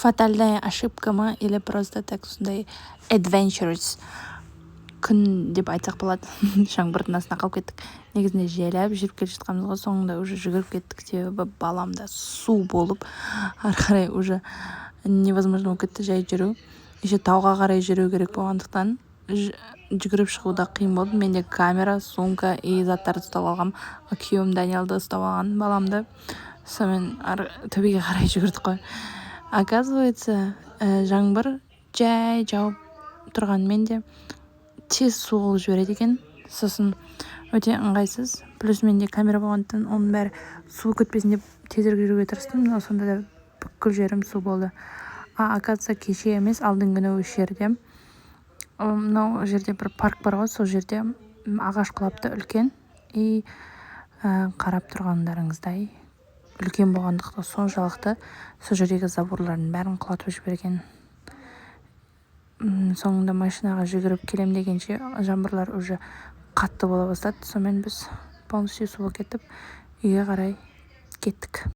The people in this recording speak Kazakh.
Фатальная ошибка ма или просто так сондай adventurous күн деп айтсақ болады, жаңбырдың астына қалып кеттік. Негізінде жайлап жүріп келе жатқанбыз ғой, соңында уже жүгіріп кеттік, себебі балам да су болып, ары қарай уже невозможно болып кетті жай жүру. Еще тауға қарай жүру керек болғандықтан, жүгіріп шығу да қиын болды. Менде камера, сумка и заттарды ұстап алғанмын, күйеуім Даниалды ұстап алған, баламды. Сонымен ары төбеге қарай жүгірдік қой. Оказывается, жаңбыр жай жауып тұрғанымен де, тез су қылып жібереді екен. Сосын өте ыңғайсыз. Плюс менде камера болғандықтан, оның бәрі су кетпесін деп тезірек жүруге тырыстым, но сонда да бүкіл жерім су болды. А оказывается, кеше емес, алдыңғы күні осы жерде, мынау жерде бір парк бар ғой, сол жерде ағаш құлапты үлкен. И қарап тұрғандарыңыздай, үлкен болғандықтан соншалықты, сол жердегі заборлардың бәрін құлатып жіберген. Соңында машинаға жүгіріп келем дегенше, жаңбырлар уже қатты бола бастады. Сонымен біз полностью су болып кетіп, үйге қарай кеттік.